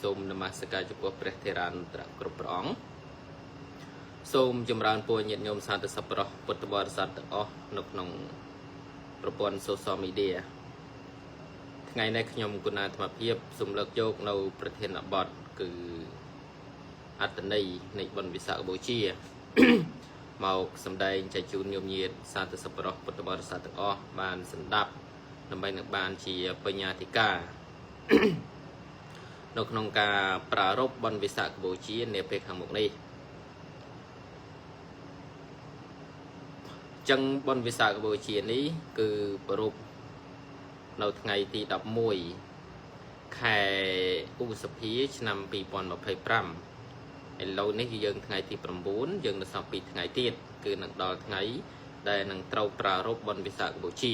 សូមនមស្ការចំពោះព្រះថេរានុត្តរៈគ្រប់ព្រះអង្គសូមចម្រើនពរញាតិញោមសាធុសប្បុរសពុទ្ធបរិស័ទទាំងអស់នៅក្នុងប្រព័ន្ធ Social Media ថ្ងៃនេះខ្ញុំគុណាអាត្មាភាពសូមលើកយកនៅប្រធានបទគឺអត្តន័យនៃបុណ្យវិសាខបូជា មកសម្ដែងចែកជូនញោមញាតសាធុសប្បុរសពុទ្ធបរិស័ទទាំងអស់បានសម្ដាប់ដើម្បីនឹងបានជាបញ្ញាធិការ នៅក្នុងការប្រារព្ធបុណ្យវិសាខបូជានាពេលខាងមុខនេះចឹងបុណ្យវិសាខបូជានេះគឺប្រារព្ធនៅថ្ងៃទី11ខែឧសភាឆ្នាំ2025ឥឡូវនេះគឺយើងថ្ងៃទី9យើងនៅសល់2ថ្ងៃទៀតគឺនឹងដល់ថ្ងៃដែលនឹងត្រូវប្រារព្ធបុណ្យវិសាខបូជា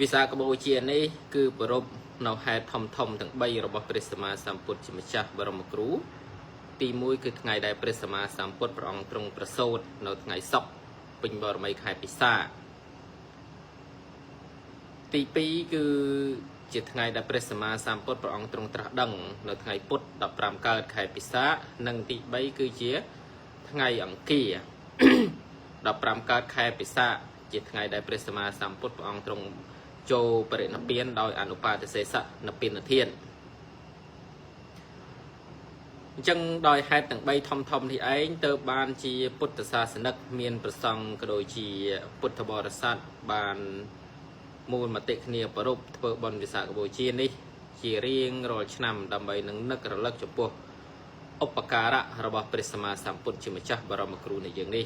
វិសាខបូជានេះគឺប្រារព្ធនៅហេតុធំធំទាំង3របស់ព្រះសម្មាសម្ពុទ្ធជាម្ចាស់បរមគ្រូទី1គឺថ្ងៃដែលព្រះសម្មាសម្ពុទ្ធព្រះអង្គទ្រង់ប្រសូតនៅថ្ងៃសុក្រពេញបរមីខែពិសាខទី2គឺជាថ្ងៃដែលព្រះសម្មាសម្ពុទ្ធព្រះអង្គទ្រង់ត្រាស់ដឹងនៅថ្ងៃពុធ15កើតខែពិសាខនិងទី3គឺជាថ្ងៃអង្គារ 15កើតខែពិសាខជាថ្ងៃដែលព្រះសម្មាសម្ពុទ្ធព្រះអង្គទ្រង់ចូលបរិនិព្វានដោយអនុបាទសេសៈនិព្វានធាតុអញ្ចឹងដោយហេតុទាំង3ធំធំនេះឯងទៅបានជាពុទ្ធសាសនិកមានប្រសង់ក៏ដូចជាពុទ្ធបរិស័ទបានមូលមតិគ្នាប្រពធ្វើបុណ្យវិសាខបូជានេះជារៀងរាល់ឆ្នាំដើម្បីនឹងនឹករលឹកចំពោះឧបការៈរបស់ព្រះសម្មាសម្ពុទ្ធជាម្ចាស់បរមគ្រូនៃយើងនេះ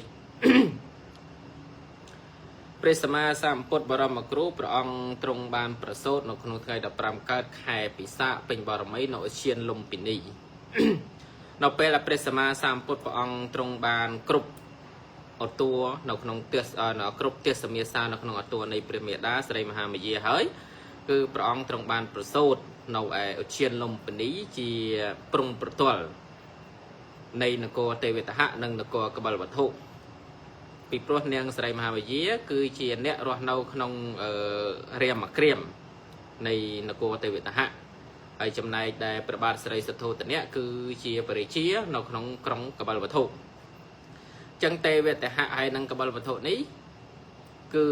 ព្រះសម្មាសម្ពុទ្ធបរមគ្រូព្រះអង្គទ្រង់បានប្រសូតនៅក្នុងថ្ងៃ15កើតខែពិសាខពេញបរមីនៅឧទ្យានលុំពិនី នៅពេលដែលព្រះសម្មាសម្ពុទ្ធព្រះអង្គទ្រង់បានគ្រប់អតួនៅក្នុងទសគ្រប់ទសមាសានៅក្នុងអតួនៃព្រះមេដាស្រីមហាមយាហើយគឺព្រះអង្គទ្រង់បានប្រសូតនៅឯឧទ្យានលុំពិនីជាព្រំប្រទល់នៃនគរទេវតហៈនិងនគរកបិលវត្ថុពីព្រោះនាងស្រីមហាវិយាគឺជាអ្នករស់នៅក្នុងរាមក្រាមនៃនគរទេវតហៈហើយចំណែកដែលព្រះបាទស្រីសទ្ធោទនៈគឺជាបរិជានៅក្នុងក្រុងកបិលវត្ថុចឹងទេវតហៈហើយនិងកបិលវត្ថុនេះគឺ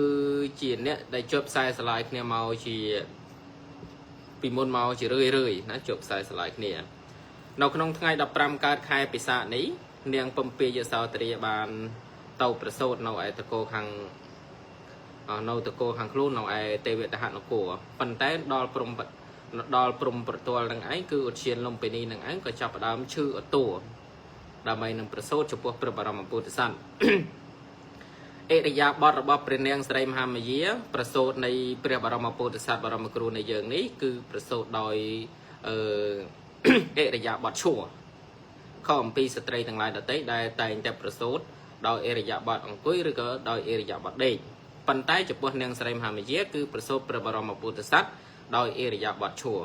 ជាអ្នកដែលជាប់ខ្សែស្រឡាយគ្នាមកជាពីមុនមកជារឿយរឿយណាជាប់ខ្សែស្រឡាយគ្នានៅក្នុងថ្ងៃ15កើតខែពិសាខនេះនាងពំពាយសោទរាបានទៅប្រសូតនៅឯតកោខាងនៅតកោខាងខ្លួននៅឯទេវតហនគរប៉ុន្តែដល់ព្រំដល់ព្រំប្រទល់នឹងឯងគឺឧទ្យានលុំពិនីនឹងឯងក៏ចាប់ផ្ដើមឈឺអតួដើម្បីនឹងប្រសូតចំពោះព្រះបរមពុទ្ធសន្តិ អរិយាបថរបស់ព្រះនាងស្រីមហាមយាប្រសូតនៃព្រះបរមពុទ្ធសត្វបរមគ្រូនៃយើងនេះគឺប្រសូតដោយអឺ អរិយាបថឈួរខុសអំពីស្ត្រីទាំងឡាយដទៃដែលតែងតែប្រសូតដោយអរិយាបថអង្គុយឬក៏ដោយអរិយាបថដេកប៉ុន្តែចំពោះនាងស្រីមហាមយាគឺប្រសូតព្រះបរមពុទ្ធសត្វដោយអរិយាបថឈួរ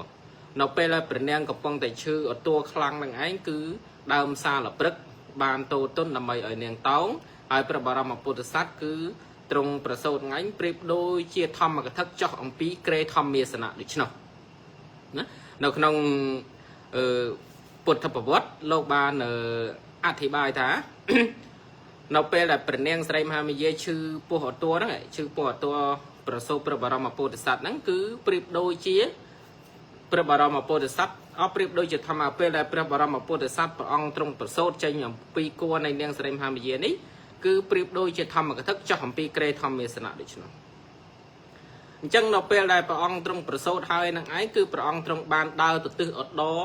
នៅពេលដែលព្រះនាងកំពុងតែឈឺអតួខ្លាំងនឹងឯងគឺដើមសាលព្រឹកបានតូទុនដើម្បីឲ្យនាងតោងហើយព្រះបរមពុទ្ធសត្វគឺទ្រង់ប្រសូតថ្ងៃប្រៀបដូចជាធម្មកថាចោះអំពីក្រេធម្មាសនៈដូច្នោះណានៅក្នុងអឺពុទ្ធប្រវត្តិលោកបានអធិប្បាយថា នៅពេលដែលព្រះនាងស្រីមហាមាយាឈឺពោះអតួហ្នឹងឈឺពោះអតួប្រសូតព្រះបរមពុទ្ធសត្វហ្នឹងគឺប្រៀបដូចជាព្រះបរមពុទ្ធសត្វអស់ប្រៀបដូចជាធម្មពេលដែលព្រះបរមពុទ្ធសត្វព្រះអង្គទ្រង់ប្រសូតចេញអំពីគួរនៃនាងស្រីមហាមាយានេះគឺប្រៀបដូចជាធម្មកថាចោះអំពីក្រេធម្មាសនៈដូច្នោះអញ្ចឹងនៅពេលដែលព្រះអង្គទ្រង់ប្រសូតហើយនឹងឯងគឺព្រះអង្គទ្រង់បានដើរទៅទិសឧត្តរ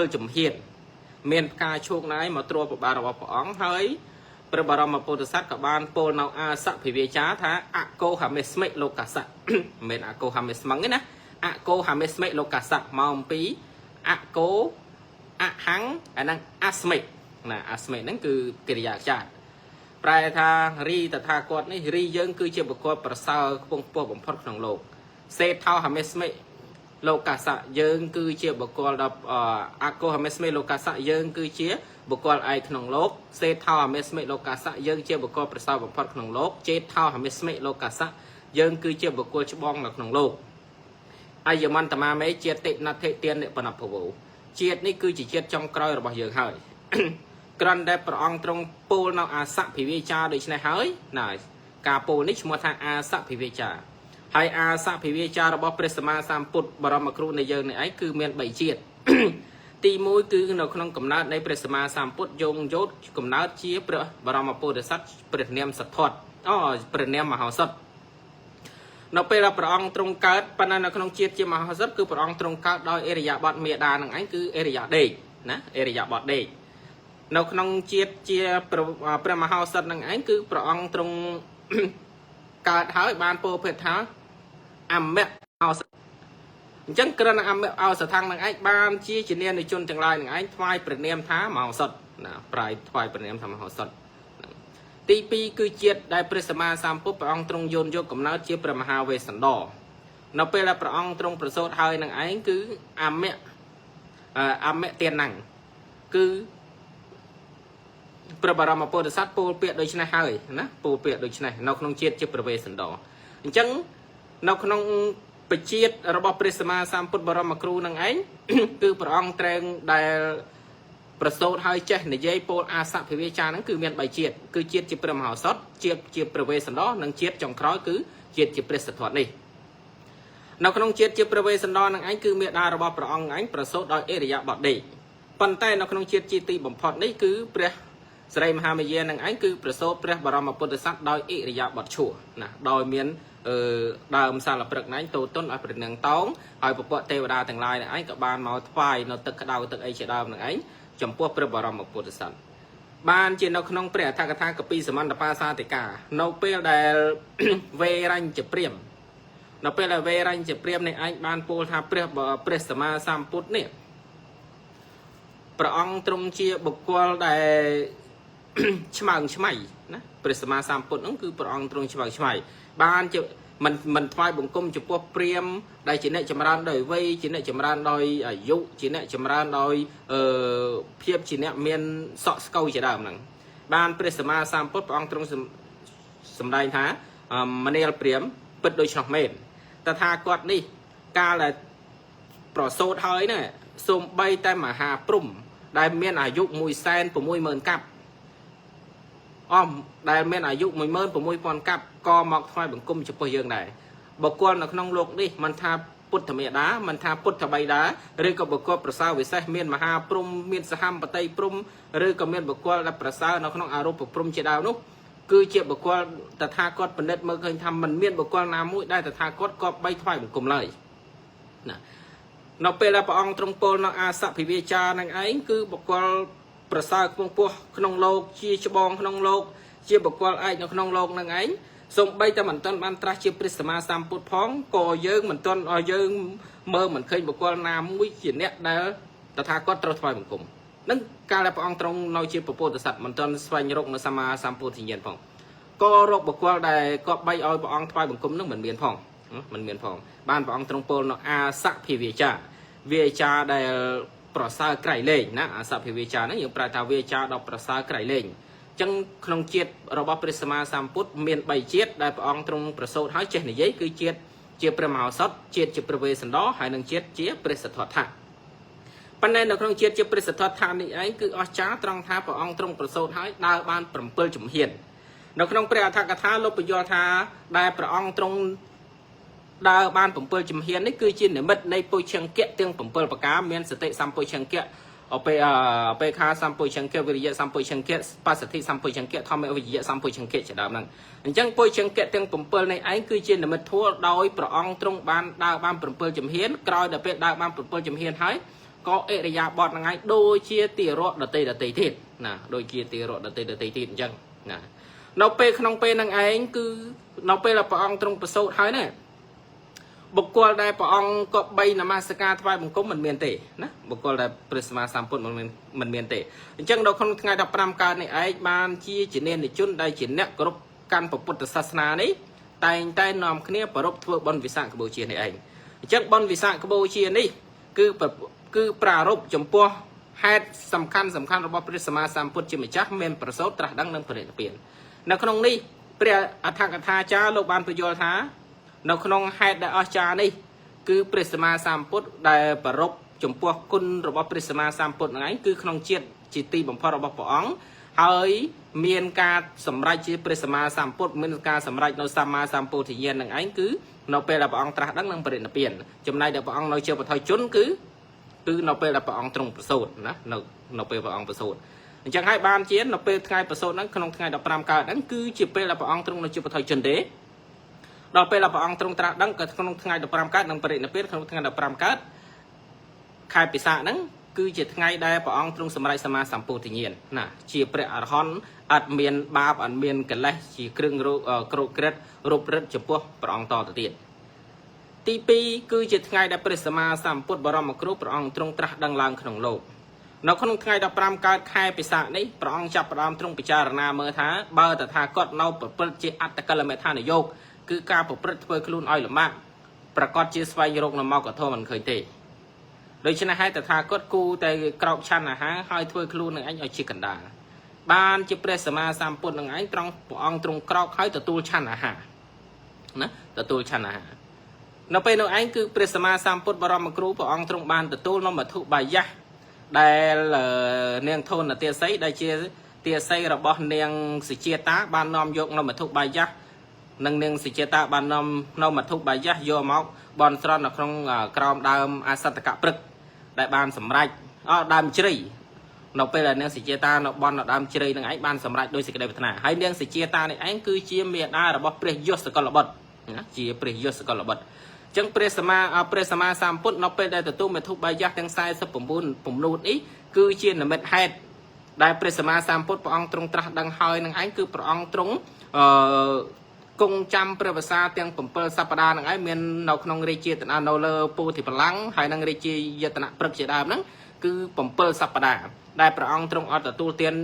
7ជំហានមានផ្កាឈូកណៃមកទ្រពបាទរបស់ព្រះអង្គហើយព្រះបរមពុទ្ធសត្វក៏បានពោលនៅអាសភិវាចាថាអកោហមេស្មិលោកសៈមិនមែនអកោហមេស្មឹងទេណាអកោហមេស្មិលោកសៈមកអំពីអកោអហੰអាហ្នឹងអស្មិណាអស្មិហ្នឹងគឺកិរិយាចាតប្រែថារីតថាគតនេះរីយើងគឺជាបុគ្គលប្រសើរខ្ពង់ខ្ពស់បំផុតក្នុងលោកសេថោហមេស្មិលោកសៈយើងគឺជាបុគ្គលដល់អកោហមេស្មិលោកសៈយើងគឺជាបុគ្គលឯក្នុងលោកសេថោហមេស្មិលោកសៈយើងជាបុគ្គលប្រសើរបំផុតក្នុងលោកចេថោហមេស្មិលោកសៈយើងគឺជាបុគ្គលច្បងនៅក្នុងលោក អយមន្តមាមេជាតិណដ្ឋិទាននិបណភវោជាតិនេះគឺជាជាតិចុងក្រោយរបស់យើងហើយ គ្រាន់តែព្រះអង្គទ្រង់ពោលនៅអាសភិវាចាដូច្នេះហើយណាការពោលនេះឈ្មោះថាអាសភិវាចាហើយអាសភិវាចារបស់ព្រះសម្មាសម្ពុទ្ធបរមគ្រូនៃយើងនេះឯងគឺមាន3ជាតិ ទី1គឺនៅក្នុងកំណើតនៃព្រះសម្មាសម្ពុទ្ធយងយោតកំណើតជាព្រះបរមពុទ្ធសត្វព្រះនាមសទ្ធត្ថអូព្រះនាមមហោសថនៅពេលដែលព្រះអង្គទ្រង់កើតប៉ុន្តែនៅក្នុងជាតិជាមហោសថគឺព្រះអង្គទ្រង់កើតដោយអរិយាបថមេដានឹងឯងគឺអរិយាដេកណាអរិយាបថដេកនៅក្នុងជាតិជាព្រះមហោសថនឹងឯងគឺព្រះអង្គទ្រង់ កើតហើយបានពោលភេទថាអមៈអោសអញ្ចឹងក្រណអមៈអោសថੰនឹងឯងបានជាជានានជនទាំងឡាយនឹងឯងថ្វាយព្រះនាមថាមហោសថណាប្រាយថ្វាយព្រះនាមថាមហោសថទី2គឺជាតិដែលព្រះសម្មាសម្ពុទ្ធព្រះអង្គទ្រង់យន្តយកកំណើតជាព្រះមហាវេស្សន្តរនៅពេលដែលព្រះអង្គទ្រង់ប្រសូតហើយនឹងឯងគឺអមៈអមៈទានណੰគឺព្រះបរមពុទ្ធសត្វពោលពាក្យដូច្នេះហើយណាពោលពាក្យដូច្នេះនៅក្នុងជាតិជាព្រះវេស្សន្តរអញ្ចឹងនៅក្នុងបជាតិរបស់ព្រះសម្មាសម្ពុទ្ធបរមគ្រូនឹងឯង គឺព្រះអង្គត្រែងដែលប្រសូតហើយចេះនិយាយពោលអាសភិវាចាហ្នឹងគឺមាន3ជាតិគឺជាតិជាព្រះមហោសថជាតិជាព្រះវេស្សន្តរនិងជាតិចុងក្រោយគឺជាតិជាព្រះសទ្ធត្ថនេះនៅក្នុងជាតិជាព្រះវេស្សន្តរនឹងឯងគឺមេដារបស់ព្រះអង្គឯងប្រសូតដោយអរិយាបថដេកប៉ុន្តែនៅក្នុងជាតិជាទីបំផុតនេះគឺព្រះស្រីមហាមាយានឹងឯងគឺប្រសូតព្រះបរមពុទ្ធសត្វដោយអរិយាបថឈួរណាដោយមានអឺដើមសាលព្រឹកណែងតូតុនឲ្យព្រះនាងតោងហើយពពកទេវតាទាំងឡាយនឹងឯងក៏បានមកថ្វាយនៅទឹកក្តៅទឹកអីជាដើមនឹងឯងចំពោះព្រះបរមពុទ្ធសត្វបានជានៅក្នុងព្រះអដ្ឋកថាកពីសមន្តបាសាតិកានៅពេលដែល វេរញ្ញព្រាមនៅពេលដែលវេរញ្ញព្រាមនេះឯងបានពោលថាព្រះព្រះសម្មាសម្ពុទ្ធនេះព្រះអង្គទ្រង់ជាបុគ្គលដែល ឆ្មើងឆ្មៃណាព្រះសម្មាសម្ពុទ្ធហ្នឹងគឺព្រះអង្គទ្រង់ឆ្មើងឆ្មៃបានជាមិនមិនថ្វាយបង្គំចំពោះព្រាមដែលជាអ្នកចម្រើនដោយវ័យជាអ្នកចម្រើនដោយអាយុជាអ្នកចម្រើនដោយអឺភាពជាអ្នកមានសក់ស្កូវជាដើមហ្នឹងបានព្រះសម្មាសម្ពុទ្ធព្រះអង្គទ្រង់សម្ដែងថាមនាលព្រាមពិតដូច្នោះមែនតថាគាត់នេះកាលដែលប្រសូតហើយណាសូម្បីតែមហាព្រំដែលមានអាយុ160,000កាប់អមដែលមានអាយុ16000កាប់ក៏មកថ្វាយបង្គំចំពោះយើងដែរបុគ្គលនៅក្នុងលោកនេះមិនថាពុទ្ធមេដាមិនថាពុទ្ធបិតាឬក៏បុគ្គលប្រសើរវិសេសមានមហាព្រំមានសហមបតីព្រំឬក៏មានបុគ្គលដែលប្រសើរនៅក្នុងអរូបព្រំជាដើមនោះគឺជាបុគ្គលតថាគតពិនិត្យមើលឃើញថាមិនមានបុគ្គលណាមួយដែលតថាគតគប្បីថ្វាយបង្គំឡើយណានៅពេលដែលព្រះអង្គទ្រង់ពោលនៅអាសភិវាចានឹងឯងគឺបុគ្គលប្រសើរខ្ពង់ពោះក្នុងលោកជាច្បងក្នុងលោកជាបុគ្គលឯកនៅក្នុងលោកនឹងឯងសូម្បីតែមិនទាន់បានត្រាស់ជាព្រះសម្មាសម្ពុទ្ធផងក៏យើងមិនទាន់ឲ្យយើងមើលមិនឃើញបុគ្គលណាមួយជាអ្នកដែលតថាគតត្រូវថ្វាយបង្គំនឹងកាលដែលព្រះអង្គទ្រង់នៅជាពុទ្ធសត្វមិនទាន់ស្វែងរកនៅសម្មាសម្ពុទ្ធញ្ញាណផងក៏រកបុគ្គលដែលគប្បីឲ្យព្រះអង្គថ្វាយបង្គំនឹងមិនមានផងមិនមានផងបានព្រះអង្គទ្រង់ពោលនៅអាសភិវាចាវាចាដែលប្រសើរក្រៃលែងណាអាសភិវាចាហ្នឹងយើងប្រែថាវាចាដ៏ប្រសើរក្រៃលែងចឹងក្នុងជាតិរបស់ព្រះសម្មាសម្ពុទ្ធមាន3ជាតិដែលព្រះអង្គទ្រង់ប្រសូតហើយចេះនិយាយគឺជាតិជាព្រះមហោសថជាតិជាព្រះវេស្សន្តរហើយនិងជាតិជាព្រះសទ្ធត្ថៈប៉ុន្តែនៅក្នុងជាតិជាព្រះសទ្ធត្ថៈនេះឯងគឺអស្ចារ្យត្រង់ថាព្រះអង្គទ្រង់ប្រសូតហើយដើរបាន7ជំហាននៅក្នុងព្រះអដ្ឋកថាលោកបញ្យល់ថាដែលព្រះអង្គទ្រង់ដើរបាន7ជំហាននេះគឺជានិមិត្តនៃពុជង្គៈទាំង7ប្រការមានសតិសម្ពុជង្គៈអបេអបេខាសម្ពុជង្គៈវិរិយសម្ពុជង្គៈបស្សទ្ធិសម្ពុជង្គៈធម្មវិរិយសម្ពុជង្គៈជាដើមហ្នឹងអញ្ចឹងពុជង្គៈទាំង7នេះឯងគឺជានិមិត្តធម៌ដោយព្រះអង្គទ្រង់បានដើរបាន7ជំហានក្រោយដល់ពេលដើរបាន7ជំហានហើយក៏អរិយាបថហ្នឹងឯងដូចជាទារកដតីដតីទៀតណាដូចជាទារកដតីដតីទៀតអញ្ចឹងណានៅពេលក្នុងពេលហ្នឹងឯងគឺនៅពេលដែលព្រះអង្គទ្រង់ប្រសូតហើយណាបុគ្គលដែលព្រះអង្គក៏បីនមស្ការថ្វាយបង្គំមិនមានទេណាបុគ្គលដែលព្រះសម្មាសម្ពុទ្ធមិនមានមិនមានទេអញ្ចឹងនៅក្នុងថ្ងៃ15កើតនេះឯងបានជាជានានជនដែលជាអ្នកគោរពកាន់ពុទ្ធសាសនានេះតែងតែនាំគ្នាប្រារព្ធធ្វើបុណ្យវិសាខបូជានេះឯងអញ្ចឹងបុណ្យវិសាខបូជានេះគឺគឺប្រារព្ធចំពោះហេតុសំខាន់សំខាន់របស់ព្រះសម្មាសម្ពុទ្ធជាម្ចាស់មានប្រសូតត្រាស់ដឹងនិងបរិនិព្វាននៅក្នុងនេះព្រះអដ្ឋកថាចារ្យលោកបានពន្យល់ថានៅក្នុងហេតុដែលអស្ចារ្យនេះ គឺព្រះសម្មាសម្ពុទ្ធដែលប្រពចំពោះគុណរបស់ព្រះសម្មាសម្ពុទ្ធហ្នឹងឯងគឺក្នុងជាតិជាទីបំផុតរបស់ព្រះអង្គហើយមានការសម្រេចជាព្រះសម្មាសម្ពុទ្ធមានការសម្រេចនៅសម្មាសម្ពោធិញ្ញាណនឹងឯងគឺនៅពេលដែលព្រះអង្គត្រាស់ដឹងនឹងបរិនិព្វានចំណែកដែលព្រះអង្គនៅជាបឋមជនគឺគឺនៅពេលដែលព្រះអង្គទ្រង់ប្រសូតណានៅនៅពេលព្រះអង្គប្រសូតអញ្ចឹងហើយបានជានៅពេលថ្ងៃប្រសូតហ្នឹងក្នុងថ្ងៃ15កើតហ្នឹងគឺជាពេលដែលព្រះអង្គទ្រង់នៅជាបឋមជនទេដល់ពេលដែលព្រះអង្គទ្រង់ត្រាស់ដឹងក៏ក្នុងថ្ងៃ15កើតនឹងបរិនិព្វានក្នុងថ្ងៃ15កើតខែពិសាខហ្នឹងគឺជាថ្ងៃដែលព្រះអង្គទ្រង់សម្រេចសម្មាសម្ពោធិញ្ញាណណាជាព្រះអរហន្តអត់មានបាបអត់មានកិលេសជាគ្រឿងគ្រោក្រិតរូបរិទ្ធចំពោះព្រះអង្គតទៅទៀតទី2គឺជាថ្ងៃដែលព្រះសម្មាសម្ពុទ្ធបរមគ្រូព្រះអង្គទ្រង់ត្រាស់ដឹងឡើងក្នុងលោកនៅក្នុងថ្ងៃ15កើតខែពិសាខនេះព្រះអង្គចាប់ផ្ដើមទ្រង់ពិចារណាមើលថាបើតថាគតនៅប្រព្រឹត្តជាអត្តកលមេឋានយោគគឺការប្រព្រឹត្តធ្វើខ្លួនឲ្យលំបាកប្រកាសជាស្វែងរកនៅមកកធមមិនឃើញទេដូច្នេះហើយតថាគតគូតែក្រោកឆាន់អាហារហើយធ្វើខ្លួននឹងឯងឲ្យជាកណ្ដាលបានជាព្រះសម្មាសម្ពុទ្ធនឹងឯងត្រង់ព្រះអង្គទ្រង់ក្រោកហើយទទួលឆាន់អាហារណាទទួលឆាន់អាហារនៅពេលនោះឯងគឺព្រះសម្មាសម្ពុទ្ធបរមគ្រូព្រះអង្គទ្រង់បានទទួលនៅមធុបាយៈដែលនាងធនទាសីដែលជាទាសីរបស់នាងសុជាតាបាននាំយកនៅមធុបាយៈនិងនាងសុជាតាបាននាំនៅមធុបាយៈយកមកបន់ស្រន់នៅក្នុងក្រោមដើមអសត្តកព្រឹកដែលបានសម្រេចអដើមជ្រៃនៅពេលដែលនាងសុជាតានៅបន់នៅដើមជ្រៃនឹងឯងបានសម្រេចដោយសេចក្តីប្រាថ្នាហើយនាងសុជាតានេះឯងគឺជាមេដារបស់ព្រះយសកលបុត្រណាជាព្រះយសកលបុត្រចឹងព្រះសម្មាព្រះសម្មាសម្ពុទ្ធនៅពេលដែលទទួលមេធុបាយៈទាំង49ពំនូតនេះគឺជានិមិត្តហេតុដែលព្រះសម្មាសម្ពុទ្ធព្រះអង្គទ្រង់ត្រាស់ដឹងហើយនឹងឯងគឺព្រះអង្គទ្រង់អឺគង់ចាំព្រះវស្សាទាំង7សប្តាហ៍នឹងឯងមាននៅក្នុងរាជាតននៅលើពោធិបលាំងហើយនឹងរាជាយតនៈព្រឹកជាដើមហ្នឹងគឺ7សប្តាហ៍ដែលព្រះអង្គទ្រង់អត់ទទួលទាន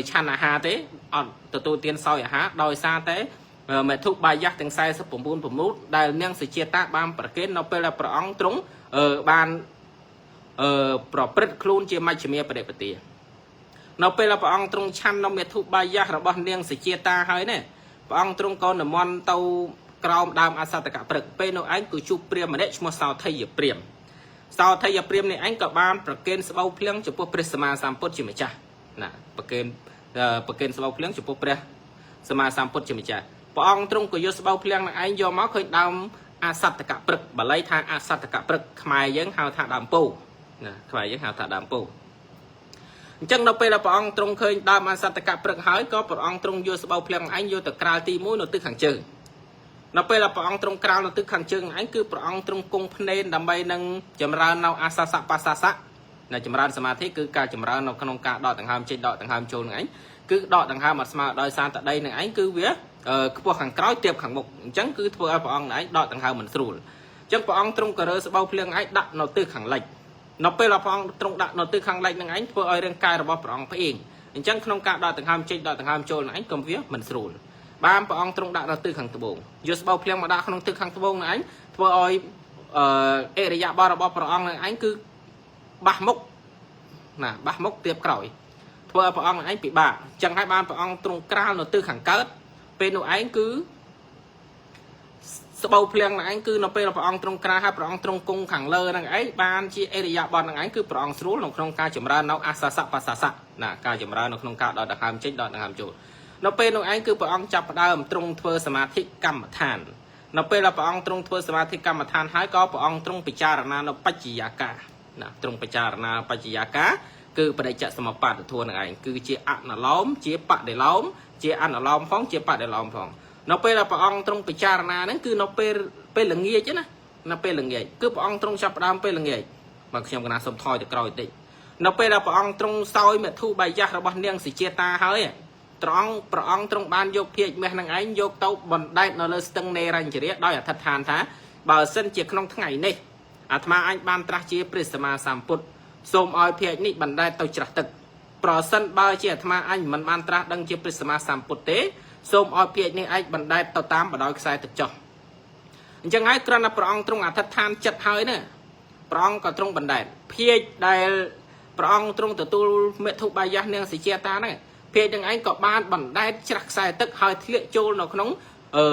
ឆាន់អាហារទេអត់ទទួលទានសោយអាហារដោយសារតែមេធុបាយៈទាំង49ប្រមូលដែលនាងសុជាតាបានប្រគេននៅពេលដែលព្រះអង្គទ្រង់បានប្រព្រឹត្តខ្លួនជាមជ្ឈិមាបដិបទានៅពេលដែលព្រះអង្គទ្រង់ឆាន់នៅមេធុបាយៈរបស់នាងសុជាតាហើយនេះព្រះអង្គទ្រង់ក៏និមន្តទៅក្រោមដើមអសតកព្រឹកពេលនោះឯងគឺជួបព្រាហ្មណ៍ម្នាក់ឈ្មោះសោថីយព្រាហ្មណ៍សោថីយព្រាហ្មណ៍នេះឯងក៏បានប្រគេនស្បូវភ្លៀងចំពោះព្រះសម្មាសម្ពុទ្ធជាម្ចាស់ណាប្រគេនប្រគេនស្បូវភ្លៀងចំពោះព្រះសម្មាសម្ពុទ្ធជាម្ចាស់ព្រះអង្គទ្រង់ក៏យកស្បូវភ្លៀងនឹងឯងយកមកឃើញដើមអសតកព្រឹកបាលីថាអសតកព្រឹកខ្មែរយើងហៅថាដើមពោណាខ្មែរយើងហៅថាដើមពោអញ្ចឹងនៅពេលដែលព្រះអង្គទ្រង់ឃើញដើមអសតកព្រឹកហើយក៏ព្រះអង្គទ្រង់យកស្បូវភ្លៀងឯងយកទៅក្រាលទី1នៅទិសខាងជើងនៅពេលដែលព្រះអង្គទ្រង់ក្រាលនៅទិសខាងជើងឯងគឺព្រះអង្គទ្រង់គង់ភ្នែនដើម្បីនឹងចម្រើននៅអសសៈបសសៈនៅចម្រើនសមាធិគឺការចម្រើននៅក្នុងការដកដង្ហើមចេញដកដង្ហើមចូលនឹងឯងគឺដកដង្ហើមអត់ស្មើដោយសារតដីនឹងឯងគឺវាខ្ពស់ខាងក្រោយទាបខាងមុខអញ្ចឹងគឺធ្វើឲ្យព្រះអង្គឯងដកដង្ហើមមិនស្រួលអញ្ចឹងព្រះអង្គទ្រង់ក៏រើស្បូវភ្លៀងឯងដាក់នៅទិសខាងលិចនៅពេលដែលព្រះអង្គទ្រង់ដាក់នៅទិសខាងលិចនឹងឯងធ្វើឲ្យរាងកាយរបស់ព្រះអង្គផ្អៀងអញ្ចឹងក្នុងការដកដង្ហើមចេញដកដង្ហើមចូលនឹងឯងក៏វាមិនស្រួលបានព្រះអង្គទ្រង់ដាក់នៅទិសខាងត្បូងយកស្បូវភ្លៀងមកដាក់ក្នុងទិសខាងត្បូងនឹងឯងធ្វើឲ្យអិរិយាបថរបស់ព្រះអង្គនឹងឯងគឺបាសមុខណាបាសមុខទៀបក្រោយធ្វើឲ្យព្រះអង្គនឹងឯងពិបាកអញ្ចឹងហើយបានព្រះអង្គទ្រង់ក្រាលនៅទិសខាងកើតពេលនោះឯងគឺស្បូវភ្លៀងនឹងឯងគឺនៅពេលព្រះអង្គទ្រង់ក្រាលហើយព្រះអង្គទ្រង់គង់ខាងលើនឹងឯងបានជាអិរិយាបថនឹងឯងគឺព្រះអង្គស្រួលនៅក្នុងការចម្រើននៅអសសៈបសសៈណាការចម្រើននៅក្នុងការដកដង្ហើមចេញដកដង្ហើមចូលនៅពេលនោះឯងគឺព្រះអង្គចាប់ផ្ដើមទ្រង់ធ្វើសមាធិកម្មដ្ឋាននៅពេលដែលព្រះអង្គទ្រង់ធ្វើសមាធិកម្មដ្ឋានហើយក៏ព្រះអង្គទ្រង់ពិចារណានៅបច្ចយាការណាទ្រង់ពិចារណាបច្ចយាការគឺបដិច្ចសមុប្បាទធម៌នឹងឯងគឺជាអនុលោមជាបដិលោមជាអនុលោមផងជាបដិលោមផងនៅពេលដែលព្រះអង្គទ្រង់ពិចារណាហ្នឹងគឺនៅពេលពេលល្ងាចណានៅពេលល្ងាចគឺព្រះអង្គទ្រង់ចាប់ផ្ដើមពេលល្ងាចមកខ្ញុំកណាសុំថយទៅក្រោយតិចនៅពេលដែលព្រះអង្គទ្រង់សោយមធុបាយៈរបស់នាងសុជាតាហើយត្រង់ព្រះអង្គទ្រង់បានយកភាជមាសនឹងឯងយកទៅបណ្ដែតនៅលើស្ទឹងនេរញ្ញរាដោយអធិដ្ឋានថាបើសិនជាក្នុងថ្ងៃនេះអាត្មាអញបានត្រាស់ជាព្រះសម្មាសម្ពុទ្ធសូមឲ្យភាជនេះបណ្ដែតទៅច្រះទឹកប្រសិនបើជាអាត្មាអញមិនបានត្រាស់ដឹងជាព្រះសម្មាសម្ពុទ្ធទេសូមឲ្យភាជនេះឯងបណ្ដែតទៅតាមបណ្ដោយខ្សែទឹកចុះអញ្ចឹងហើយគ្រាន់តែព្រះអង្គទ្រង់អធិដ្ឋានចិត្តហើយណាព្រះអង្គក៏ទ្រង់បណ្ដែតភាជដែលព្រះអង្គទ្រង់ទទួលមេធុបាយៈនាងសិជាតាហ្នឹងភាជនឹងឯងក៏បានបណ្ដែតច្រាស់ខ្សែទឹកហើយធ្លាក់ចូលនៅក្នុងអឺ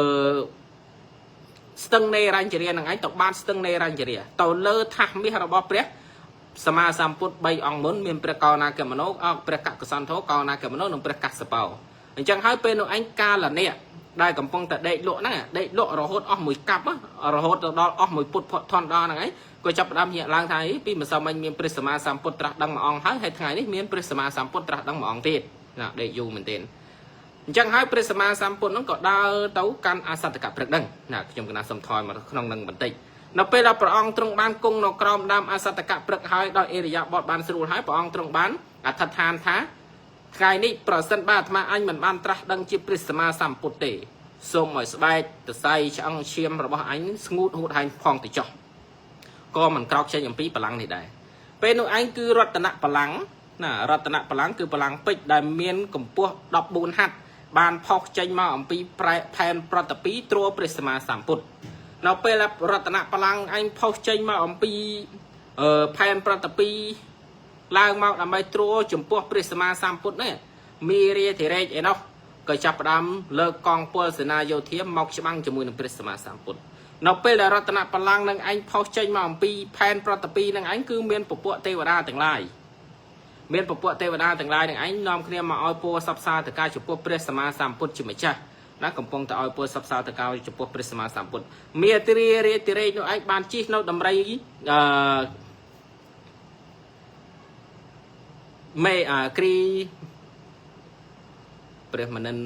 ស្ទឹងនេរញ្ជរានឹងឯងទៅបានស្ទឹងនេរញ្ជរាទៅលើថាសមាសរបស់ព្រះសម្មាសម្ពុទ្ធ3អង្គមុនមានព្រះកោណាគមនោអព្រះកកសន្ធោកោណាគមនោនិងព្រះកស្សបោអញ្ចឹងហើយពេលនោះឯងកាលនេះដែលកំពុងតែដេកលក់ហ្នឹងដេកលក់រហូតអស់មួយកាប់រហូតទៅដល់អស់មួយពុទ្ធធនដល់ហ្នឹងឯងក៏ចាប់ផ្ដើមញាក់ឡើងថាពីម្សិលមិញមានព្រះសម្មាសម្ពុទ្ធត្រាស់ដឹងមួយអង្គហើយហើយថ្ងៃនេះមានព្រះសម្មាសម្ពុទ្ធត្រាស់ដឹងមួយអង្គទៀតណាដេកយូរមែនទែនអញ្ចឹងហើយព្រះសម្មាសម្ពុទ្ធហ្នឹងក៏ដើរទៅកាន់អសតកព្រឹកដឹងណាខ្ញុំកណាសុំថយមកក្នុងនឹងបន្តិចនៅពេលដែលព្រះអង្គទ្រង់បានគង់នៅក្រោមដើមអសតកព្រឹកហើយដោយអេរិយាបថបានស្រួលហើយព្រះអង្គទ្រង់បានអធិដ្ឋានថាថ្ងៃនេះប្រសិនបើអាត្មាអញមិនបានត្រាស់ដឹងជាព្រះសម្មាសម្ពុទ្ធទេសូមឲ្យស្បែកតសៃឆ្អឹងឈាមរបស់អញស្ងួតហួតហែងផងទៅចុះក៏មិនក្រោកចេញអំពីបលាំងនេះដែរពេលនោះឯងគឺរតនបលាំងណារតនបលាំងគឺបលាំងពេជ្រដែលមានកម្ពស់14ហត្ថបានផុសចេញមកអំពីផែនប្រតិពីទ្រព្រះសម្មាសម្ពុទ្ធនៅពេលរតនបលាំងឯងផុសចេញមកអំពីផែនប្រតិពីឡើងមកដើម្បីទ្រចំពោះព្រះសម្មាសម្ពុទ្ធនេះមីរាធិរេកឯណោះក៏ចាប់ផ្ដើមលើកកងពលសេនាយោធាមកច្បាំងជាមួយនឹងព្រះសម្មាសម្ពុទ្ធនៅពេលដែលរតនបលាំងនឹងឯងផុសចេញមកអំពីផែនប្រតិពីនឹងឯងគឺមានពពួកទេវតាទាំងឡាយមានពពួកទេវតាទាំងឡាយនឹងឯងនាំគ្នាមកឲ្យពរសពសាតកាចំពោះព្រះសម្មាសម្ពុទ្ធជាម្ចាស់ណាកំពុងតែឲ្យពរសពសាតកាចំពោះព្រះសម្មាសម្ពុទ្ធមេត្រារាធិរេកនោះឯងបានជិះនៅដំរីអឺមេអាគ្រីព្រះមនិន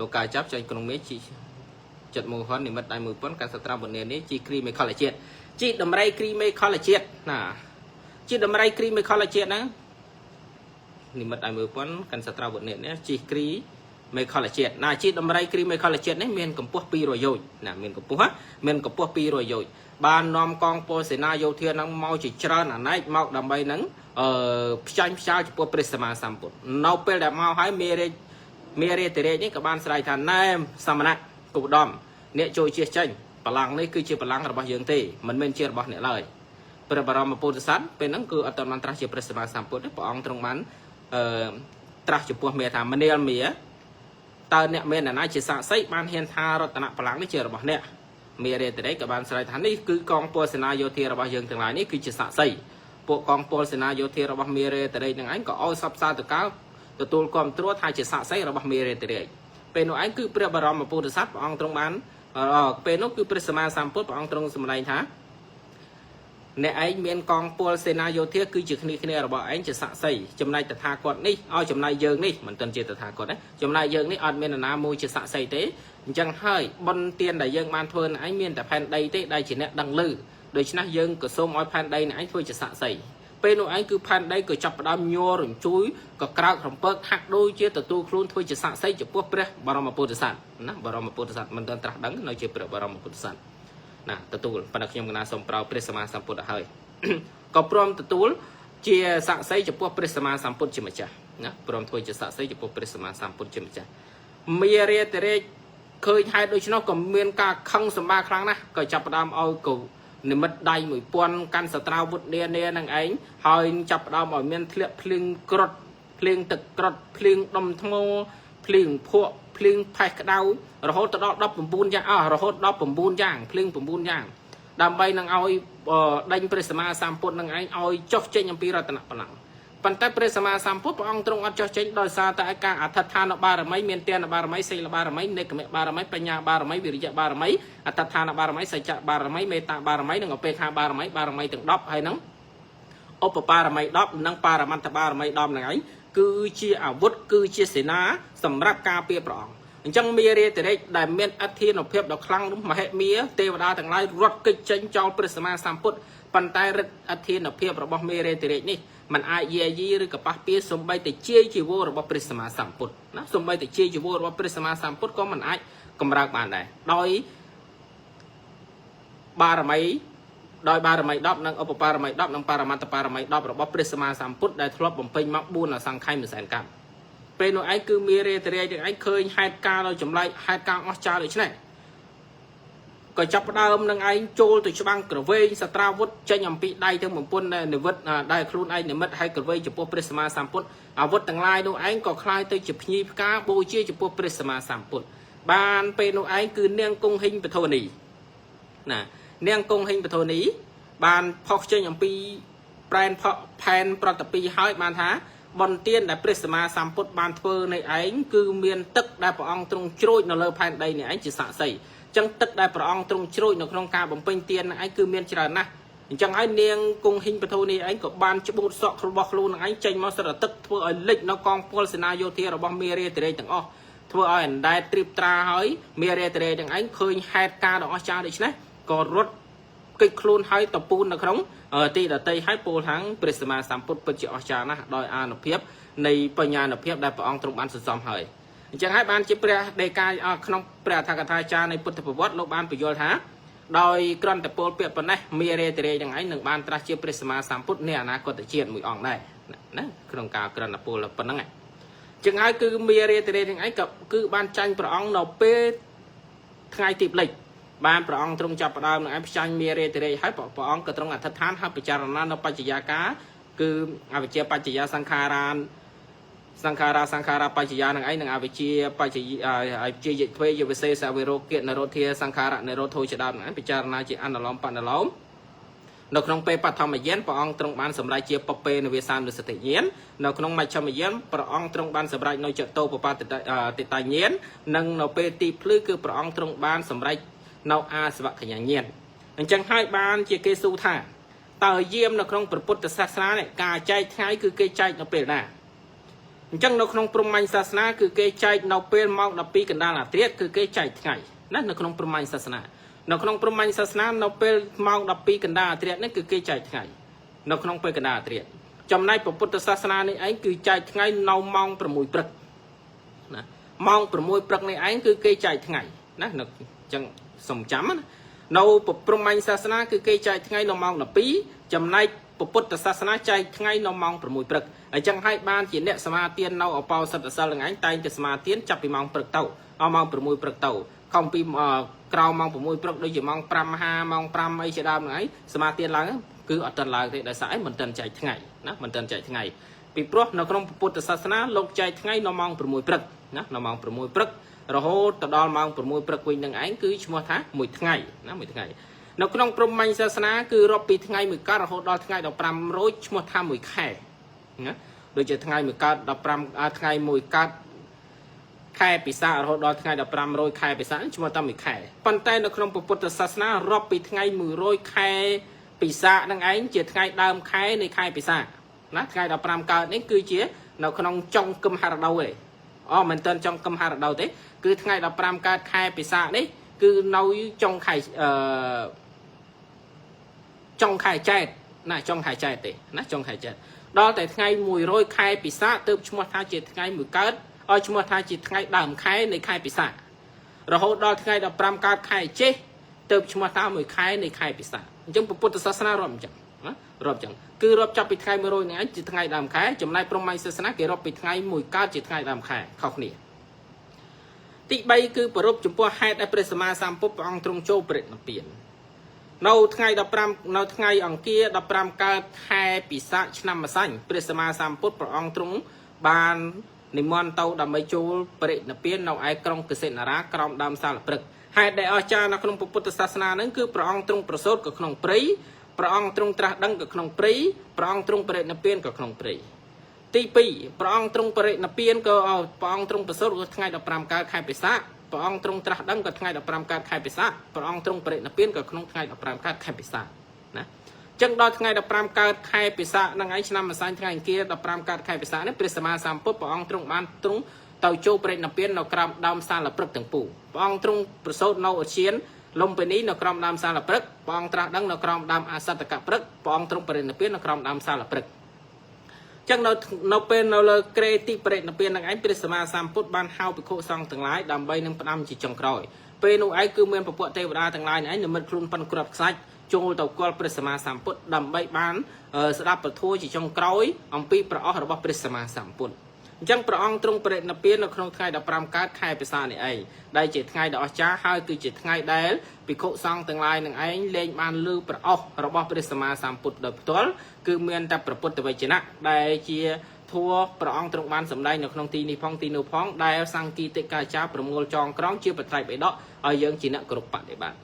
លោកកាចាប់ចែងក្នុងមេជីចិត្តមោហននិមិត្តដៃ1000កសត្រាវនីនេះជីគ្រីមេខលជាតិជីដំរីគ្រីមេខលជាតិណាជីដំរីគ្រីមេខលជាតិណានិមិត្តដៃ1000កសត្រាវនីនេះជីគ្រីមេខលជាតិណាជីដំរីគ្រីមេខលជាតិនេះមានកម្ពស់200យោជណាមានកម្ពស់មានកម្ពស់200យោជបាននាំកងពលសេនាយោធានឹងមកជាច្រើនអណែកមកដើម្បីនឹងអឺផ្ចាញ់ផ្ចាលចំពោះព្រះសម្មាសម្ពុទ្ធនៅពេលដែលមកហើយមេរាជមេរាធិរាជនេះក៏បានស្រែកថាណែសមណៈគឧត្តមអ្នកជួយជៀសចេញបលាំងនេះគឺជាបលាំងរបស់យើងទេមិនមែនជារបស់អ្នកឡើយព្រះបរមពុទ្ធស័ព្ទពេលហ្នឹងគឺអត់ទាន់បានត្រាស់ជាព្រះសម្មាសម្ពុទ្ធទេព្រះអង្គទ្រង់បានអឺត្រាស់ចំពោះមេថាមនាលមាតើអ្នកមានណាជាសាក្សីបានហ៊ានថារតនបលាំងនេះជារបស់អ្នកមេរាធិរាជក៏បានស្រែកថានេះគឺកងពលសេនាយោធារបស់យើងទាំងឡាយនេះគឺជាសាក្សីពួកកងពលសេនាយោធារបស់មេរេតរេកនឹងឯងក៏ឲ្យសពសាតកាទទួលគ្រប់គ្រងថាជាសាក្សីរបស់មេរេតរេកពេលនោះឯងគឺព្រះបរមពុទ្ធស័ព្ទព្រះអង្គទ្រង់បានពេលនោះគឺព្រះសម្មាសម្ពុទ្ធព្រះអង្គទ្រង់សម្ដែងថាអ្នកឯងមានកងពលសេនាយោធាគឺជាគ្នាគ្នារបស់ឯងជាសាក្សីចំណែកតថាគតនេះឲ្យចំណែកយើងនេះមិនទាន់ជាតថាគតទេចំណែកយើងនេះអត់មាននរណាមួយជាសាក្សីទេអញ្ចឹងហើយបុណ្យទានដែលយើងបានធ្វើនឹងឯងមានតែផែនដីទេដែលជាអ្នកដឹងឮដូច្នេះយើងក៏សូមឲ្យផែនដីនឹងឯងធ្វើជាសាក្សីពេលនោះឯងគឺផែនដីក៏ចាប់ផ្ដើមញ័ររញ្ជួយក៏ក្រោករំពើកហាក់ដូចជាទទួលខ្លួនធ្វើជាសាក្សីចំពោះព្រះបរមពុទ្ធស័ក្តិណាបរមពុទ្ធស័ក្តិមិនទាន់ត្រាស់ដឹងនៅជាព្រះបរមពុទ្ធស័ក្តិណាទទួលប៉ុន្តែខ្ញុំកណាសូមប្រោព្រះសម្មាសម្ពុទ្ធឲ្យហើយ ក៏ព្រមទទួលជាសាក្សីចំពោះព្រះសម្មាសម្ពុទ្ធជាម្ចាស់ណាព្រមធ្វើជាសាក្សីចំពោះព្រះសម្មាសម្ពុទ្ធជាម្ចាស់មេរាធិរាជឃើញហេតុដូច្នោះក៏មានការខឹងសម្បាខ្លាំងណាស់ក៏ចាប់ផ្ដើមឲ្យកនិមិត្តដៃ1000កាន់សត្រាវុធនានានឹងឯងហើយចាប់ផ្ដើមឲ្យមានធ្លាក់ភ្លៀងក្រត់ភ្លៀងទឹកក្រត់ភ្លៀងដុំថ្មភ្លៀងភក់ភ្លៀងផេះក្តៅរហូតទៅដល់19យ៉ាងអស់រហូតដល់9យ៉ាងភ្លៀង9យ៉ាងដើម្បីនឹងឲ្យដេញព្រះសម្មាសម្ពុទ្ធនឹងឯងឲ្យចុះចេញអំពីរតនបលាំងប៉ុន្តែព្រះសម្មាសម្ពុទ្ធព្រះអង្គទ្រង់អត់ចុះចេញដោយសារតែការអធិដ្ឋានបារមីមានទានបារមីសីលបារមីនេកមបារមីបញ្ញាបារមីវិរិយបារមីអធិដ្ឋានបារមីសច្ចៈបារមីមេត្តាបារមីនិងឧបេក្ខាបារមីបារមីទាំង10ហើយនឹងឧបបារមី10និងបរមត្ថបារមី10ហ្នឹងឯងគឺជាអាវុធគឺជាសេនាសម្រាប់ការពារព្រះអង្គអញ្ចឹងមេរាធិរាជដែលមានអធិនុភាពដ៏ខ្លាំងនោះមហិមាទេវតាទាំងឡាយរត់គេចចេញចោលព្រះសម្មាសម្ពុទ្ធប៉ុន្តែឫទ្ធិអធិនុភាពរបស់មេរាធិរាជនេះมันអាចយាយីឬក៏ប៉ះពៀសំបីតែជាជីវររបស់ព្រះសម្មាសម្ពុទ្ធណាសំបីតែជាជីវររបស់ព្រះសម្មាសម្ពុទ្ធក៏มันអាចកម្រើកបានដែរដោយបារមីដោយបារមី10និងឧបបារមី10និងបរមត្តបារមី10របស់ព្រះសម្មាសម្ពុទ្ធដែលធ្លាប់បំពេញមក4អសង្ខ័យមួយសែនកម្មពេលនោះឯងគឺមានរាធិរាជទាំងឯងឃើញហេតុការណ៍ដ៏ចម្លែកហេតុការណ៍អស្ចារ្យដូច្នេះក៏ចាប់ផ្ដើមនឹងឯងចូលទៅច្បាំងក្រវែងសត្រាវុធចេញអំពីដៃទាំងបំពន់ដែលនិវិតដែលខ្លួនឯងនិមិត្តឲ្យក្រវែងចំពោះព្រះសម្មាសម្ពុទ្ធអាវុធទាំងឡាយនោះឯងក៏คล้ายទៅជាភ្ញីផ្កាបូជាចំពោះព្រះសម្មាសម្ពុទ្ធ បានពេលនោះឯងគឺនាងគង្ហិញបធនីណានាងគង្ហិញបធនីបានផុសចេញអំពីប្រែនផែនប្រតិពីហើយបានថាបន្ទានដែលព្រះសម្មាសម្ពុទ្ធបានធ្វើនៃឯងគឺមានទឹកដែលព្រះអង្គទ្រង់ជ្រោចនៅលើផែនដីនេះឯងជាសាក្សីអញ្ចឹងទឹកដែលព្រះអង្គទ្រង់ជ្រោចនៅក្នុងការបំពេញទាននឹងឯងគឺមានច្រើនណាស់អញ្ចឹងហើយនាងគង្ហិញបធូនេះឯងក៏បានច្បូតសក់របស់ខ្លួននឹងឯងចេញមកសិតទឹកធ្វើឲ្យលិចនៅកងពលសេនាយោធារបស់មេរាធិរាជទាំងអស់ធ្វើឲ្យអណ្ដែតត្រៀបត្រាហើយមេរាធិរាជទាំងឯងឃើញហេតុការណ៍ដ៏អស្ចារ្យដូច្នេះក៏រត់គេចខ្លួនហើយតពូននៅក្នុងទីដតីហើយពោលខាងព្រះសម្មាសម្ពុទ្ធពិតជាអស្ចារ្យណាស់ដោយអានុភាពនៃបញ្ញានុភាពដែលព្រះអង្គទ្រង់បានសន្សំហើយអញ្ចឹងហើយបានជាព្រះដីកាក្នុងព្រះអត្ថកថាចារ្យនៃពុទ្ធប្រវត្តិលោកបានពន្យល់ថាដោយក្រន្តពលពាក្យប៉ុណ្ណេះមេរេតរេទាំងឯងនឹងបានត្រាស់ជាព្រះសម្មាសម្ពុទ្ធនៃអនាគតជាតិមួយអង្គដែរណាក្នុងការក្រន្តពលប៉ុណ្ណឹងចឹងហើយគឺមេរេតរេទាំងឯងក៏គឺបានចាញ់ព្រះអង្គនៅពេលថ្ងៃទីលិចបានព្រះអង្គទ្រង់ចាប់ផ្ដើមនឹងឯងផ្ចាញ់មេរេតរេហើយព្រះអង្គក៏ទ្រង់អធិដ្ឋានហើយពិចារណានៅបច្ចយាការគឺអវិជ្ជាបច្ចយាសង្ខារានសង្ខារាសង្ខារបច្ចយានឹងឯងនឹងអវិជ្ជាបច្ចយាអវិជ្ជាយិទ្វេយវិសេសវិរោគនិរោធាសង្ខារនិរោធោជាដើមនឹងឯងពិចារណាជាអនុលោមបនុលោមនៅក្នុងពេលបឋមយានព្រះអង្គទ្រង់បានសម្រេចជាពពេនវិសានុសតិញាណនៅក្នុងមជ្ឈមយានព្រះអង្គទ្រង់បានសម្រេចនៅចតោពបតិតញាណនិងនៅពេលទីភ្លឺគឺព្រះអង្គទ្រង់បានសម្រេចនៅអាសវកញ្ញាញាណអញ្ចឹងហើយបានជាគេស៊ូថាតើយាមនៅក្នុងព្រះពុទ្ធសាសនានេះការចែកថ្ងៃគឺគេចែកនៅពេលណាអញ្ចឹងនៅក្នុងព្រហ្មញ្ញសាសនាគឺគេចែកនៅពេលម៉ោង12កណ្ដាលអាត្រាតគឺគេចែកថ្ងៃណានៅក្នុងព្រហ្មញ្ញសាសនានៅក្នុងព្រហ្មញ្ញសាសនានៅពេលម៉ោង12កណ្ដាលអាត្រាតនេះគឺគេចែកថ្ងៃនៅក្នុងពេលកណ្ដាលអាត្រាតចំណែកពុទ្ធសាសនានេះឯងគឺចែកថ្ងៃនៅម៉ោង6ព្រឹកណាម៉ោង6ព្រឹកនេះឯងគឺគេចែកថ្ងៃណានៅអញ្ចឹងសូមចាំណានៅព្រហ្មញ្ញសាសនាគឺគេចែកថ្ងៃនៅម៉ោង12ចំណែកពុទ្ធសាសនាចែកថ្ងៃនៅម៉ោង6ព្រឹកអញ្ចឹងហើយបានជាអ្នកសមាទាននៅអបោសិទ្ធសិលនឹងឯងតែងតែសមាទានចាប់ពីម៉ោងព្រឹកទៅដល់ម៉ោង6ព្រឹកទៅខំពីក្រោមម៉ោង6ព្រឹកដូចជាម៉ោង5:50ម៉ោង5អីជាដើមហ្នឹងឯងសមាទានឡើងគឺអត់ទាន់ឡើងទេដោយសារអីមិនទាន់ចែកថ្ងៃណាមិនទាន់ចែកថ្ងៃពីព្រោះនៅក្នុងពុទ្ធសាសនាលោកចែកថ្ងៃនៅម៉ោង6ព្រឹកណានៅម៉ោង6ព្រឹករហូតទៅដល់ម៉ោង6ព្រឹកវិញនឹងឯងគឺឈ្មោះថាមួយថ្ងៃណាមួយថ្ងៃនៅក្នុងព្រហ្មញ្ញសាសនាគឺរាប់ពីថ្ងៃមួយកើតរហូតដល់ថ្ងៃ15រោចឈ្មោះថាមួយខែណាដូចជាថ្ងៃមួយកើត15ថ្ងៃមួយកើតខែពិសាករហូតដល់ថ្ងៃ15រោចខែពិសាកឈ្មោះថាមួយខែប៉ុន្តែនៅក្នុងពុទ្ធសាសនារាប់ពីថ្ងៃ100ខែពិសាកនឹងឯងជាថ្ងៃដើមខែនៃខែពិសាកណាថ្ងៃ15កើតនេះគឺជានៅក្នុងចុងគឹមហរដូវឯងអូមិនទាន់ចុងគឹមហរដូវទេគឺថ្ងៃ15កើតខែពិសាកនេះគឺនៅចុងខែអឺចុងខែចែកណាចុងខែចែកទេណាចុងខែចែកដល់តែថ្ងៃ100ខែពិសាកទើបឈ្មោះថាជាថ្ងៃមួយកើតឲ្យឈ្មោះថាជាថ្ងៃដើមខែនៃខែពិសាករហូតដល់ថ្ងៃ15កើតខែចេះទើបឈ្មោះថាមួយខែនៃខែពិសាកអញ្ចឹងពុទ្ធសាសនារាប់អញ្ចឹងណារាប់អញ្ចឹងគឺរាប់ចាប់ពីថ្ងៃ100នេះឯងជាថ្ងៃដើមខែចំណែកព្រហ្មញ្ញសាសនាគេរាប់ពីថ្ងៃមួយកើតជាថ្ងៃដើមខែខុសគ្នាទី3គឺប្រពចំពោះហេតុដែលព្រះសម្មាសម្ពុទ្ធព្រះអង្គទ្រង់ចូលបរិនិព្វាននៅថ្ងៃ15នៅថ្ងៃអង្គារ15កើតខែពិសាខឆ្នាំម្សាញ់ព្រះសម្មាសម្ពុទ្ធព្រះអង្គទ្រង់បាននិមន្តទៅដើម្បីចូលបរិនិព្វាននៅឯក្រុងកសិនរាក្រោមដើមសាលព្រឹកហេតុដែលអស្ចារ្យនៅក្នុងពុទ្ធសាសនានឹងគឺព្រះអង្គទ្រង់ប្រសូតក៏ក្នុងព្រៃព្រះអង្គទ្រង់ត្រាស់ដឹងក៏ក្នុងព្រៃព្រះអង្គទ្រង់បរិនិព្វានក៏ក្នុងព្រៃទី2ព្រះអង្គទ្រង់បរិនិព្វានក៏ព្រះអង្គទ្រង់ប្រសូតក៏ថ្ងៃ15កើតខែពិសាខព្រះអង្គទ្រង់ត្រាស់ដឹងក៏ថ្ងៃ15កើតខែពិសាខព្រះអង្គទ្រង់បរិនិព្វានក៏ក្នុងថ្ងៃ15កើតខែពិសាខណាចឹងដល់ថ្ងៃ15កើតខែពិសាខហ្នឹងឯងឆ្នាំម្សាញ់ថ្ងៃអង្គារ15កើតខែពិសាខនេះព្រះសម្មាសម្ពុទ្ធព្រះអង្គទ្រង់បានទ្រង់ទៅចូលបរិនិព្វាននៅក្រោមដើមសាលព្រឹកទាំងពូព្រះអង្គទ្រង់ប្រសូតនៅឧទ្យានលំពិនីនៅក្រោមដើមសាលព្រឹកព្រះអង្គត្រាស់ដឹងនៅក្រោមដើមអសតកព្រឹកព្រះអង្គទ្រង់បរិនិព្វាននៅក្រោមដើមសាលព្រឹកចឹងនៅពេលនៅលើក្រេទីបរិនិព្វាននឹងឯងព្រះសម្មាសម្ពុទ្ធបានហៅភិក្ខុសង្ឃទាំងឡាយដើម្បីនឹងផ្ដាំជាចុងក្រោយពេលនោះឯងគឺមានពពួកទេវតាទាំងឡាយឯងនិមិត្តខ្លួនប៉ុនគ្រាប់ខ្សាច់ចូលទៅគាល់ព្រះសម្មាសម្ពុទ្ធដើម្បីបានស្ដាប់ពធជាចុងក្រោយអំពីព្រះអស់របស់ព្រះសម្មាសម្ពុទ្ធអញ្ចឹងព្រះអង្គទ្រង់បរិនិព្វាននៅក្នុងថ្ងៃ15កើតខែពិសានេះឯងដែលជាថ្ងៃដ៏អស្ចារ្យហើយគឺជាថ្ងៃដែលភិក្ខុសង្ឃទាំងឡាយនឹងឯងលែងបានឮព្រះអស់របស់ព្រះសម្មាសម្ពុទ្ធដោយផ្ទាល់គឺមានតែព្រះពុទ្ធវចនៈដែលជា ធัวព្រះអង្គទ្រង់បានសម្ដែងនៅក្នុងទីនេះផងទីនោះផងដែលសង្គីតិកាចារប្រមូលចងក្រងជាបត្រៃបិដកឲ្យយើងជាអ្នកគោរពបដិបត្តិ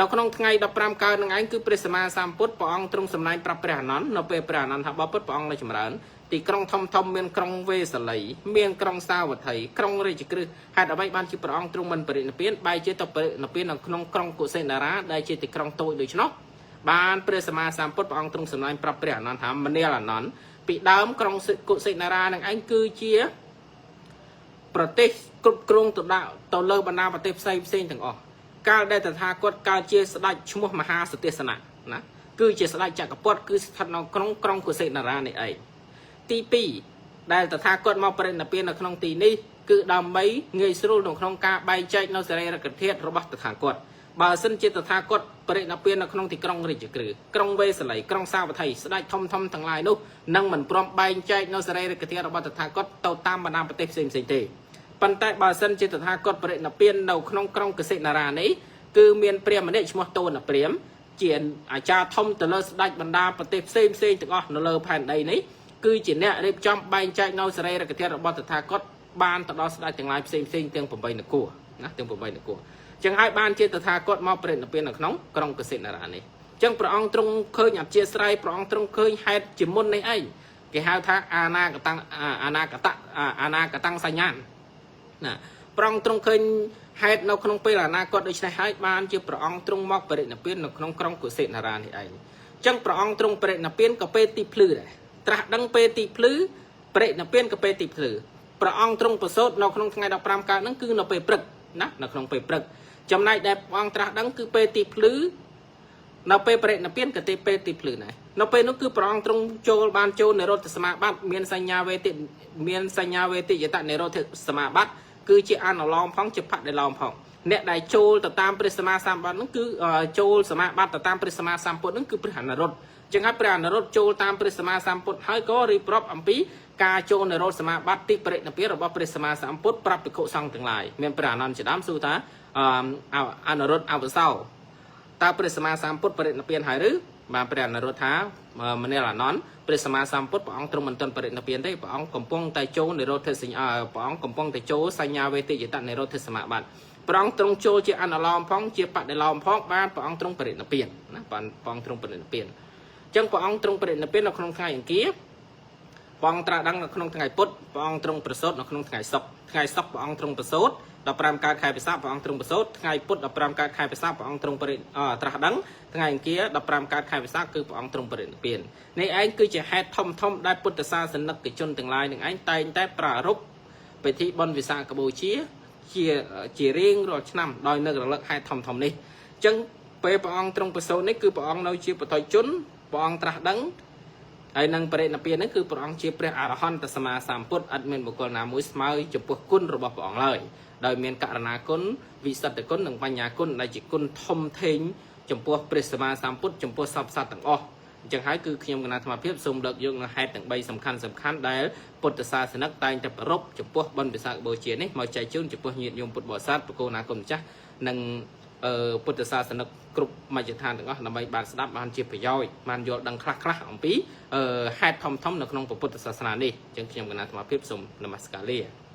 នៅក្នុងថ្ងៃ15កើតនឹងឯងគឺព្រះសម្មាសម្ពុទ្ធព្រះអង្គទ្រង់សម្ដែងប្រាប់ព្រះអានន្ទនៅពេលព្រះអានន្ទថាបពុតព្រះអង្គនៅចម្រើនទីក្រុងធំធំមានក្រុងវេសាលីមានក្រុងសាវត្ថីក្រុងរាជក្រឹសហេតុអ្វីបានជាព្រះអង្គទ្រង់មិនបរិនិព្វានបែរជាទៅបរិនិព្វាននៅក្នុងក្រុងកុសិនារាដែលជាទីក្រុងតូចដូច្នោះបានព្រះសម្មាសម្ពុទ្ធព្រះអង្គទ្រង់សម្ដែងប្រាប់ព្រះអានន្ទថាមនាលអានន្ទពីដើមក្រុងកុសិនារានឹងឯងគឺជាប្រទេសគ្រប់គ្រងទៅដាក់ទៅលើបណ្ដាប្រទេសផ្សេងផ្សេងទាំងអស់កាលដែលតថាគតកើតជាស្ដេចឈ្មោះមហាសទេសនៈណាគឺជាស្ដេចចក្រពត្តិគឺស្ថិតនៅក្នុងក្រុងកុសិនារានេះឯងទី2ដែលតថាគតមកបរិនិព្វាននៅក្នុងទីនេះគឺដើម្បីងាយស្រួលនៅក្នុងការបែងចែកនៅសរីរកធាតុរបស់តថាគតបើសិនជាតថាគតបរិនិព្វាននៅក្នុងទីក្រុងរាជក្រឹសក្រុងវេសាលីក្រុងសាវត្ថីស្ដេចធំធំទាំងឡាយនោះនឹងមិនព្រមបែងចែកនៅសរីរកធាតុរបស់តថាគតទៅតាមបណ្ដាប្រទេសផ្សេងៗទេប៉ុន្តែបើសិនជាតថាគតបរិនិព្វាននៅក្នុងក្រុងកសិនារានេះគឺមានព្រាហ្មណ៍ម្នាក់ឈ្មោះតូនព្រាហ្មណ៍ជាអាចារ្យធំទៅលើស្ដេចបណ្ដាប្រទេសផ្សេងផ្សេងទាំងអស់នៅលើផែនដីនេះគឺជាអ្នករៀបចំបែងចែកនៅសរីរកធាតុរបស់តថាគតបានទៅដល់ស្ដេចទាំងឡាយផ្សេងផ្សេងទាំង8នគរណាទាំង8នគរចឹងហើយបានជាតថាគតមកបរិនិព្វាននៅក្នុងក្រុងកសិនារានេះចឹងព្រះអង្គទ្រង់ឃើញអធិស្ឋានព្រះអង្គទ្រង់ឃើញហេតុជាមុននេះឯងគេហៅថាអានាកតាំងអានាកតអានាកតាំងសញ្ញាណណាព្រះអង្គទ្រង់ឃើញហេតុនៅក្នុងពេលអនាគតដូច្នេះហើយបានជាព្រះអង្គទ្រង់មកបរិនិព្វាននៅក្នុងក្រុងកុសិនារានេះឯងចឹងព្រះអង្គទ្រង់បរិនិព្វានក៏ពេលទីភ្លឺដែរត្រាស់ដឹងពេលទីភ្លឺបរិនិព្វានក៏ពេលទីភ្លឺព្រះអង្គទ្រង់ប្រសូតនៅក្នុងថ្ងៃ15កើតហ្នឹងគឺនៅពេលព្រឹកណានៅក្នុងពេលព្រឹកចំណែកដែលព្រះអង្គត្រាស់ដឹងគឺពេលទីភ្លឺនៅពេលបរិនិព្វានក៏ទេពេលទីភ្លឺដែរនៅពេលនោះគឺព្រះអង្គទ្រង់ចូលបានចូលនិរោធសមាបត្តិមានសញ្ញាវេទមានសញ្ញាវេទយតនិរោធសមាបត្តិគឺជាអនុឡោមផងជាបដិឡោមផងអ្នកដែលចូលទៅតាមព្រះសម្មាសម្ពុទ្ធហ្នឹងគឺចូលសមាបត្តិទៅតាមព្រះសម្មាសម្ពុទ្ធហ្នឹងគឺព្រះអនុរុទ្ធចឹងហើយព្រះអនុរុទ្ធចូលតាមព្រះសម្មាសម្ពុទ្ធហើយក៏រៀបរាប់អំពីការចូលនិរោធសមាបត្តិទីបរិនិព្វានរបស់ព្រះសម្មាសម្ពុទ្ធប្រាប់ភិក្ខុសង្ឃទាំងឡាយមានព្រះអានន្ទជាដើមសួរថាអនុរុទ្ធអវសោតើព្រះសម្មាសម្ពុទ្ធបរិនិព្វានហើយឬបានព្រះអនុរុទ្ធថាមនាលអានន្ទព្រះសម្មាសម្ពុទ្ធព្រះអង្គទ្រង់មិនទាន់បរិនិព្វានទេព្រះអង្គកំពុងតែចូលនិរោធសញ្ញាព្រះអង្គកំពុងតែចូលសញ្ញាវេទយតនិរោធសមាបត្តិព្រះអង្គទ្រង់ចូលជាអនុឡោមផងជាបដិឡោមផងបានព្រះអង្គទ្រង់បរិនិព្វានណាបានព្រះអង្គទ្រង់បរិនិព្វានអញ្ចឹងព្រះអង្គទ្រង់បរិនិព្វាននៅក្នុងថ្ងៃអង្គារព្រះអង្គត្រាស់ដឹងនៅក្នុងថ្ងៃពុធព្រះអង្គទ្រង់ប្រសូតនៅក្នុងថ្ងៃសុក្រថ្ងៃសុក្រព្រះអង្គទ្រង់ប្រសូត15កើតខែពិសាខព្រះអង្គទ្រង់ប្រសូតថ្ងៃពុធ15កើតខែពិសាខព្រះអង្គទ្រង់បរិត្រាស់ដឹងថ្ងៃអង្គារ15កើតខែពិសាខគឺព្រះអង្គទ្រង់បរិនិព្វាននេះឯងគឺជាហេតុធំធំដែលពុទ្ធសាសនិកជនទាំងឡាយនឹងឯងតែងតែប្រារព្ធពិធីបុណ្យវិសាខបូជាជាជារៀងរាល់ឆ្នាំដោយនឹករលឹកហេតុធំធំនេះអញ្ចឹងពេលព្រះអង្គទ្រង់ប្រសូតនេះគឺព្រះអង្គនៅជាបតុជនព្រះអង្គត្រាស់ដឹងហើយនឹងបរិនិព្វានហ្នឹងគឺព្រះអង្គជាព្រះអរហន្តសម្មាសម្ពុទ្ធអត់មានបុគ្គលណាមួយស្មើចំពោះគុណរបស់ព្រះអង្គឡើយដោយមានករណាគុណវិសុទ្ធគុណនិងបញ្ញាគុណដែលជាគុណធំធេងចំពោះព្រះសម្មាសម្ពុទ្ធចំពោះសព្វសត្វទាំងអស់អញ្ចឹងហើយគឺខ្ញុំគណៈអាត្មាភាពសូមលើកយកនៅហេតុទាំង3សំខាន់សំខាន់ដែលពុទ្ធសាសនិកតែងតែប្រារព្ធចំពោះបុណ្យវិសាខបូជានេះមកចែកជូនចំពោះញាតិញោមពុទ្ធបរិស័ទប្រគោណាគុណម្ចាស់និងពុទ្ធសាសនិកគ្រប់មជ្ឈដ្ឋានទាំងអស់ដើម្បីបានស្ដាប់បានជាប្រយោជន៍បានយល់ដឹងខ្លះខ្លះអំពីហេតុធំធំនៅក្នុងពុទ្ធសាសនានេះអញ្ចឹងខ្ញុំគណៈអាត្មាភាពសូមនមស្ការលា។